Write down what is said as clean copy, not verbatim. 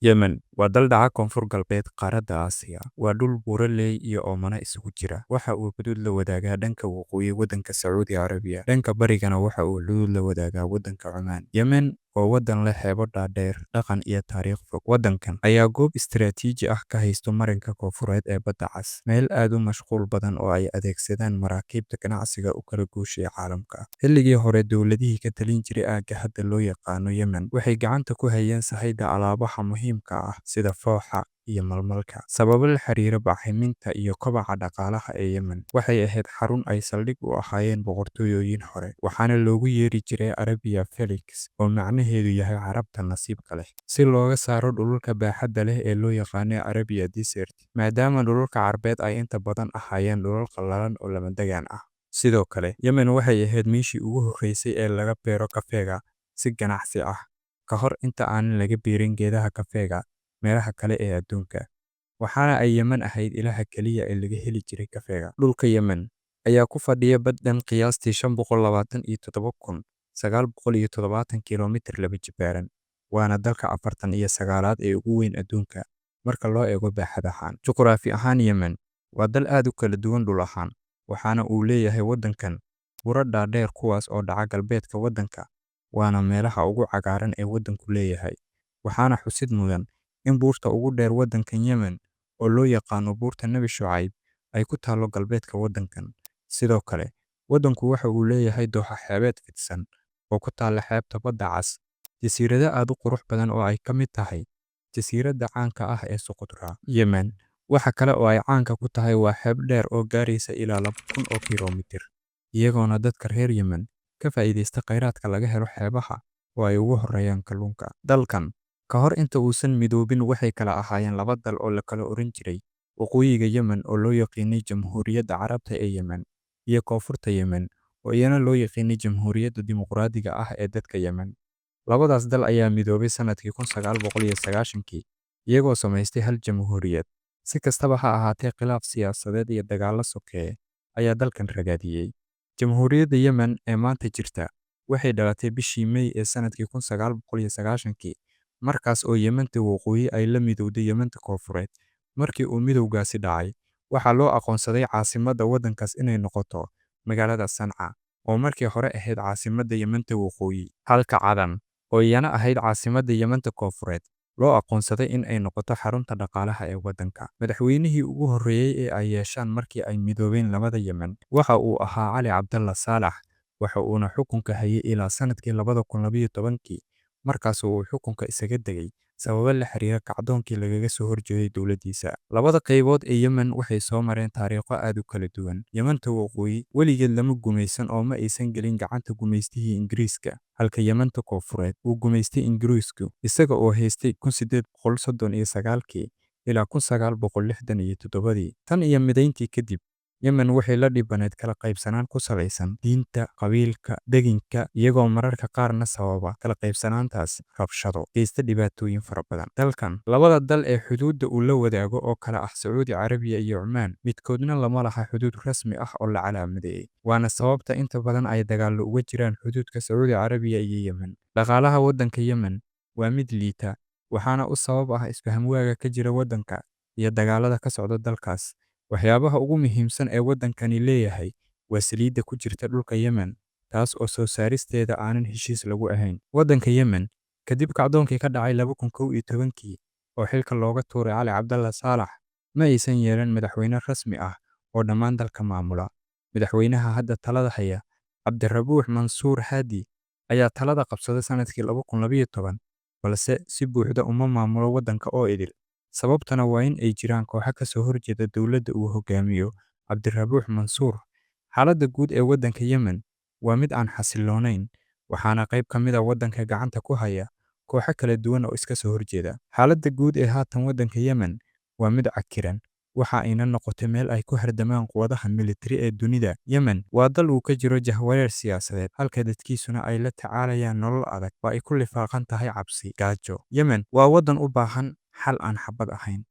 Yemen waa dal dhaca koonfur galbeed qaaradda Aasiya. Waa dhul buuraley iyo oomana isugu jira. Waxa uu xuduud la wadaagaa dhanka waqooyi waddanka Sacuudi Carabiya, dhanka barigana waxa uu xuduud la wadaagaa waddanka Cumaan. Yemen waa waddan leh xeebo dhaadheer, dhaqan iyo taariikh fog. Waddankan ayaa goob istiraatiiji ah ka haysto marinka koonfureed ee Badda Cas, meel aad u mashquul badan oo ay adeegsadaan maraakiibta ganacsiga u kala gooshaya caalamka. Xilligii hore, dowladihii ka talin jiray aagga hadda loo yaqaano Yemen waxay gacanta ku hayeen sahayda alaabaha muhiimka ah sida fooxa iyo malmalka. Sababo la xiriira bacriminta iyo kobaca dhaqaalaha ee Yemen, waxay ahayd xarun ay saldhig u ahaayeen boqortooyooyin hore, waxaana loogu yeeri jiray Arabia Felix, oo macnaheedu yahay Carabta nasiibka leh. Si looga saaro dhulalka baaxadda leh ee loo yaqaano Arabia Desert, maadaama dhulalka Carbeed ay inta badan ahaayeen dhulal qallalan oo lamadegaan ah. Sidoo kale, Yemen waxay ahayd meeshii ugu horreysay ee laga beero kafeega si ganacsi ah, ka hor inta aanan laga beerin geedaha kafeega meelaha kale ee adduunka. Waxaana ay Yemen ahayd ilaha kaliya ee laga heli jiray kafeega. Dhulka Yemen ayaa ku fadhiya bad dhan qiyaastii 527,970 kiiloomitir laba jibaaran, waana dalka 49aad ee ugu weyn adduunka marka loo eego baaxad ahaan. Juqraafi ahaan, Yemen waa dal aad u kala duwan dhul ahaan, waxaana uu leeyahay waddankan buuro dhaadheer kuwaas oo dhaca galbeedka waddanka, waana meelaha ugu cagaaran ee waddanku leeyahay. Waxaana xusid mudan in buurta ugu dheer waddankan Yemen, oo loo yaqaano Buurta Nebi Shucayb, ay ku taallo galbeedka waddankan. Sidoo kale, waddanku waxa uu leeyahay dooxo xeebeed fidsan oo ku taalla xeebta Badda Cas, jasiirado aad u qurux badan oo ay ka mid tahay jasiiradda caanka ah ee Socotra. Yemen waxa kale oo ay caanka ku tahay waa xeeb dheer oo gaaraysa ilaa 2000 oo kiiloomitir, iyagoona dadka reer Yemen ka faa'iidaysta kheyraadka laga helo xeebaha oo ay ugu horreeyaan kalluunka. Dalkan ka hor inta uusan midoobin waxay kala ahaayeen laba dal oo la kala oran jiray Waqooyiga Yemen, oo loo yaqiinay Jamhuuriyadda Carabta ee Yemen, iyo Koonfurta Yemen, oo iyana loo yaqiinay Jamhuuriyadda Dimuqraadiga ah ee dadka Yemen. Labadaas dal ayaa midoobay sanadkii 1990kii, iyagoo samaystay hal jamhuuriyad. Si kastaba ha ahaatee, khilaaf siyaasadeed iyo dagaallo sokeeye ayaa dalkan ragaadiyey. Jamhuuriyadda Yemen ee maanta jirta waxay dhalatay bishii May ee sanadkii 1990kii, markaas oo Yementa Waqooyi ay la midowday Yementa Koonfureed. Markii uu midowgaasi dhacay, waxaa loo aqoonsaday caasimadda waddankaas inay noqoto magaalada Sanca, oo markii hore ahayd caasimadda Yementa Waqooyi, halka Cadan, oo iyana ahayd caasimadda Yementa Koonfureed, loo aqoonsaday in ay noqoto xarunta dhaqaalaha ee waddanka. Madaxweynihii ugu horreeyay ee ay yeeshaan markii ay midoobeen labada Yemen waxa uu ahaa Cali Cabdalla Saalax, waxa uuna xukunka hayay ilaa sanadkii 2012kii, markaas oo uu xukunka isaga degay sababo la xiriira kacdoonkii lagaga soo horjeeday dowladdiisa. Labada qaybood ee Yemen waxay soo mareen taariikho aad u kala duwan. Yementa Waqooyi weligeed lama gumaysan oo ma aysan gelin gacanta gumaystihii Ingiriiska, halka Yementa Koonfureed uu gumaystay Ingiriisku isaga oo haystay 1839kii ilaa 1967dii. Tan iyo midayntii kadib, Yemen waxay la dhibaneed kala qaybsanaan ku salaysan diinta, qabiilka, deegaanka, iyagoo mararka qaarna sababa kala qaybsanaantaas rabshado geysta dhibaatooyin fara badan. Dalkan labada dal ee xuduudda uu la wadaago oo kala ah Sacuudi Carabiya iyo Cumaan, midkoodna lama laha xuduud rasmi ah oo la calaamadeeyay, waana sababta inta badan ay dagaallo uga jiraan xuduudka Sacuudi Carabiya iyo Yemen. Dhaqaalaha waddanka Yemen waa mid liita, waxaana u sabab ah isfahamwaaga ka jira waddanka iyo dagaalada ka socda dalkaas. Waxyaabaha ugu muhiimsan ee waddankani leeyahay waa saliidda ku jirta dhulka Yemen, taas oo soo saaristeeda aanan heshiis lagu ahayn. Waddanka Yemen, kadib kacdoonkii ka dhacay 2011kii oo xilka looga tuuray Cali Cabdalla Saalax, ma aysan yeelan madaxweyne rasmi ah oo dhammaan dalka maamula. Madaxweynaha hadda talada haya, Cabdirabuux Mansuur Haadi, ayaa talada qabsaday sanadkii 2012, balse si buuxda uma maamulo waddanka oo idil. Sababtuna waa in ay jiraan kooxo ka soo horjeeda dowladda uu hogaamiyo Cabdirabuux Mansuur. Xaaladda guud ee waddanka Yemen waa mid aan xasiloonayn, waxaana qayb ka mid ah waddanka gacanta ku haya kooxo kala duwan oo iska soo horjeeda. Xaaladda guud ee haatan waddanka Yemen waa mid cakiran, waxa ayna noqotay meel ay ku hardamaan quwadaha militari ee dunida. Yemen waa dal uu ka jiro jahwareer siyaasadeed, halka dadkiisuna ay la tacaalayaan nolol adag oo ay ku lifaaqan tahay cabsi, gaajo. Yemen waa waddan u baahan xal aan xabad ahayn.